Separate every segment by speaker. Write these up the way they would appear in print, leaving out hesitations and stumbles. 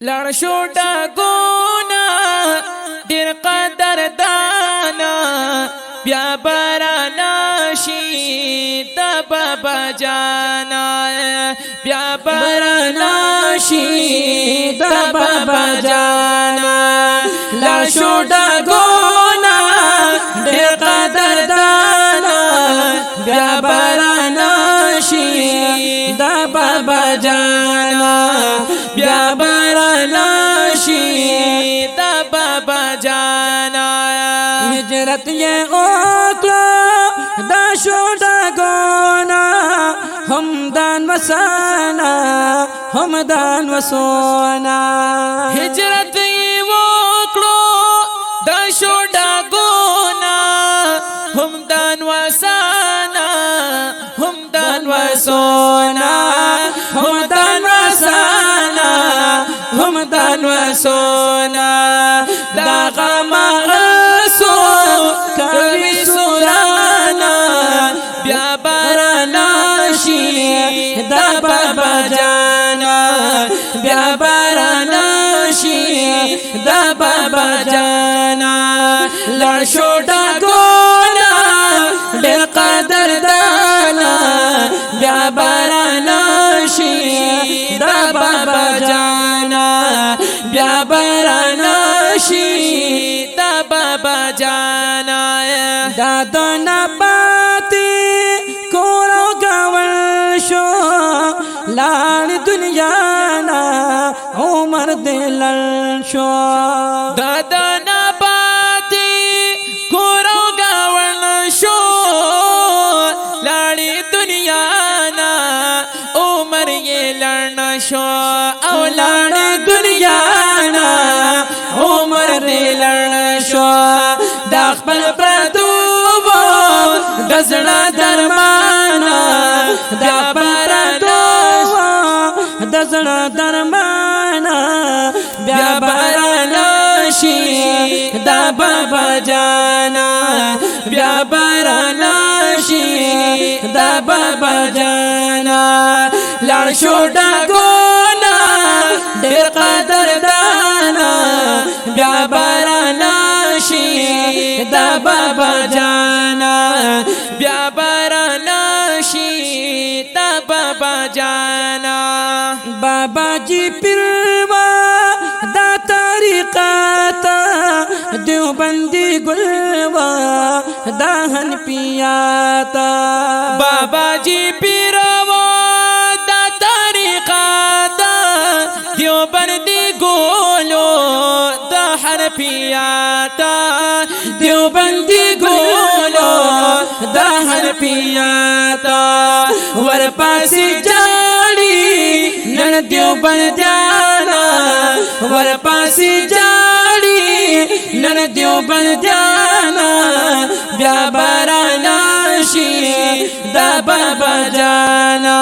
Speaker 1: لړ شو ډاګونا ډیر قدر دانا، بیا برانا شي د بابا جانا، بیا برانا شي د بابا جانا۔ لړ شو ډاګونا ډیر قدر دانا، بیا برانا شي د بابا جانا، بیا برانا شي د بابا جانا۔
Speaker 2: هجرت یې وکړه دا شو ډاګونا، هم دان وسانا هم دان وسونا۔
Speaker 1: هجرت یې وکړو دا شو ډاګونا، هم دان وسانا هم دان وسونا، هم دان وسانا هم دان وسونا۔ دا غما غسو کوي سورانا، بیا بارانا شي دا بابا جانا، بیا بارانا شي دا بابا جانا۔ لړ شو ډاګونا ډېر قدر دانا، بیا بارانا شي دا بابا جانا، بیا بارانا شي دا بابا جانا۔
Speaker 2: دا دنا پاتې کور او گاول شو، لاړ دنیا نا عمر دې لړ شو۔
Speaker 1: دا دنا پاتې کور او گاول شو، لاړ دنیا نا عمر یې لړ شو، او لاړ دنیا نا عمر دې لړ شو۔ دا خپل پردو د زړه درمانا، دا پردو
Speaker 2: د زړه درمانا،
Speaker 1: بیا بارانا شي دا بابا جانا، بیا بارانا شي دا بابا جانا۔ لړ شو ډاګونا ډېر قدر دانا، بیا بارانا شي دا بابا جانا، بیا بارانا شي دا بابا جانا۔
Speaker 2: بابا جی پیروا دا طریقہ تا، دیوبندی گلوا دا هن پیاتا۔
Speaker 1: بابا جی پیروا دا طریقہ دا، دیوبندی گولو دا هن پیاتا، دیوبندی گولو دا هن پیاتا۔ ورپسې جاړي نن دیوبندیانا، ورپسې جاړي نن دیوبندیانا، بیا بارانا شي دا بابا جانا،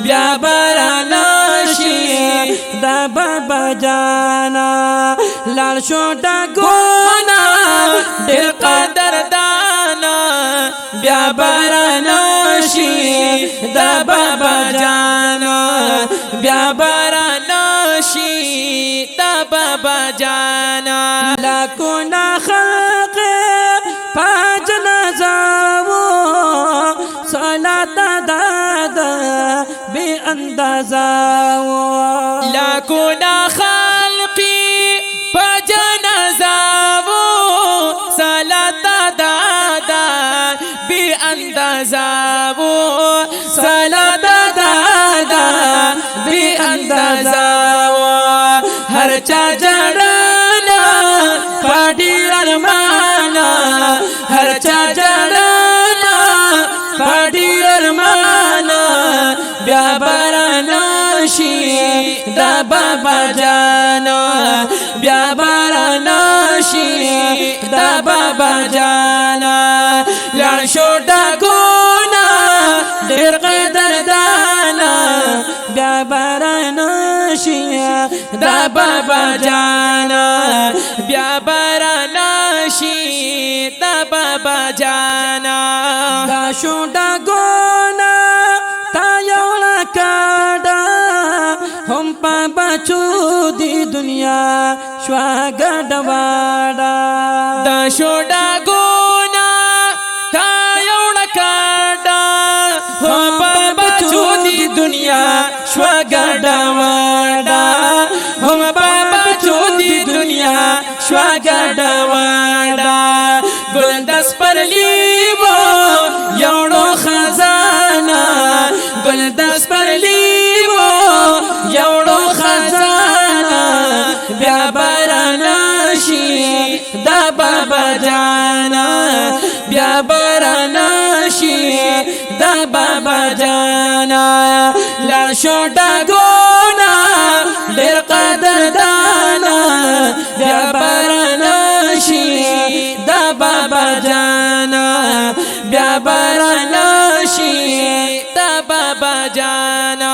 Speaker 1: بیا بارانا شي
Speaker 2: دا بابا جانا۔ لال شو ډاګونا
Speaker 1: ډېر قدر دانا، بیا بارانا شي دا بابا جانا، بیا بارانا شي دا بابا جانا۔
Speaker 2: لاکونا خلق پاجنازا وو، صلات دادا بے اندازا وو۔
Speaker 1: لاکونا خلقی پجنازا وو، صلات دادا بے اندازا وو، صلات دادا بے اندازا وو۔ هر چا جړلا پاډیر ارمانا، هر چا جړلا پاډیر ارمانا، بیا بارانا شي دا بابا جانا، بیا بارانا شي دا بابا جانا۔ لړ شو ډاګونا ډېر قدر دانا،
Speaker 2: بیا بارانا شي
Speaker 1: دا بابا جانا، بیا بارانا شي دا بابا جانا۔
Speaker 2: دا شو ډاګونا تا یو لکاډا، هم په بچو دی دنیا شوا ګډواډه.
Speaker 1: دا شوډا ګونا تا یو ډکاډا، هم په بچو دی دنیا شوا ګډواډه، هم په بچو دی دنیا شوا ګډواډه. ګل دس پر لیو یوړو خزانه، ګل دس پر لیو یوړو خزانه، بیا برانا شي دا بابا جانا، بیا برانا شي دا بابا جانا. لا شوډا ګونا ډیر قدر دانا، بیا برانا شي دا بابا جانا، بیا برانا شي دا بابا جانا.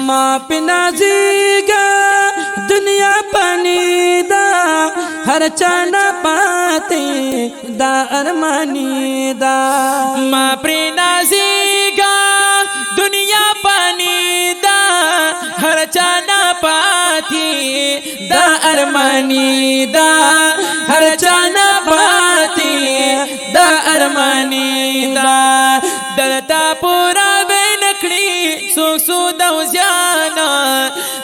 Speaker 2: ما پنازیګا دنیا پانی دا، هر چانا پاتے دا ارمانی دا.
Speaker 1: ما پری نازیګا دنیا پانی دا، هر چانا پاتی دا ارمانی دا، هر چانا پاتی دا ارمانی دا. دلتا پورا بینکړي سو سو د زیانا،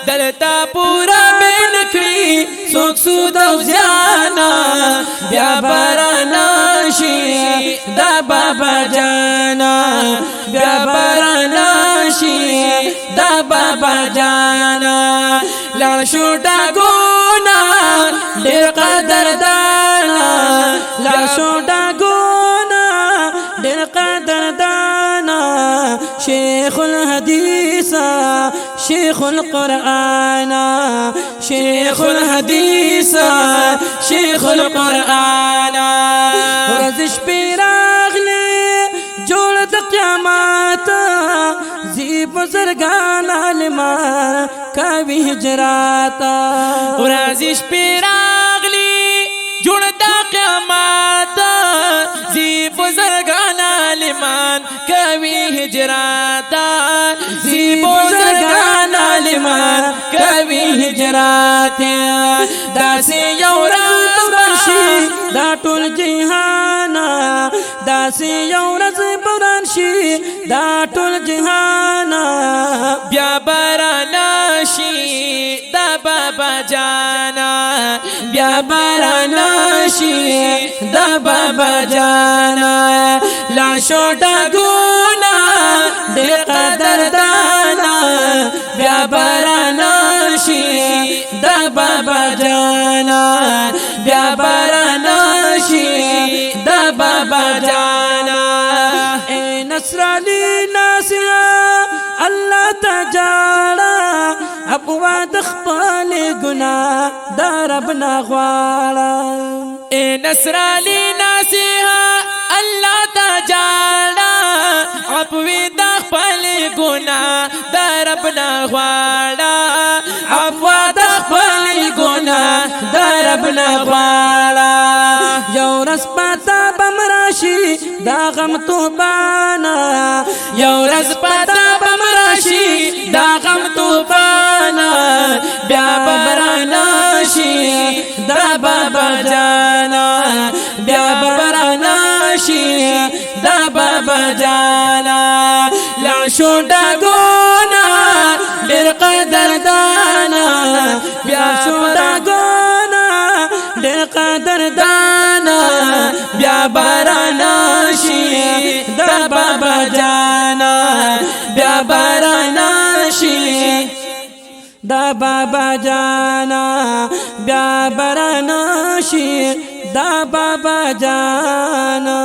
Speaker 1: دلتا پورا بینکړي سو سو د زیانا، بیا برانا شي دا بابا جانا،
Speaker 2: بیا برانا شي دا بابا جانا.
Speaker 1: لړ شو ډاګونا ډیر قدر دانا،
Speaker 2: لړ شو ډاګونا ډیر قدر دانا. شیخ الحدیث شیخ القرآن، شیخ الحدیث شیخ القرآن. ورځ شپې راغلې جوړ د قیامت، زی بزرگان عالمان کوي هجرات.
Speaker 1: ورځ شپې راغلې جوړ د قیامت، زی بزرگان عالمان کوي هجرات، زی بزرگان عالمان کوي هجرات. داسې یو ورځ
Speaker 2: شي دا ټول جهان، داسې یو ورځ بران شي دا ټول جهان،
Speaker 1: بیا برانا شي دا بابا جانا، بیا برانا شي دا بابا جانا. لا شو ډاګونا ډېر قدر دانا، بیا برانا شي دا بابا جانا، بیا برانا شي دا بابا جانا.
Speaker 2: اے نصر علی ناصر الله تجاړه، ابوا د خپل ګنا دا رب نه غواړه.
Speaker 1: اے نصر علی ناصر الله تجاړه، ابوی د خپل ګنا دا رب نه غواړه، ابوا د خپل ګنا دا رب نه غواړه.
Speaker 2: یو ورځ پتا بم راشي دا غم توبانا،
Speaker 1: یو ورځ پتا بم راشي دا غم توفانا، بیا برانا شي دا بابا جانا، بیا برانا شي دا بابا جانا. لا شو ډاګونا ډېر قدر دانا، بیا
Speaker 2: شو ډاګونا ډېر قدر
Speaker 1: دانا، بیا برانا شي دا بابا جانا، بیا برانا شي
Speaker 2: دا بابا جانا، بیا برانا شي دا بابا جانا.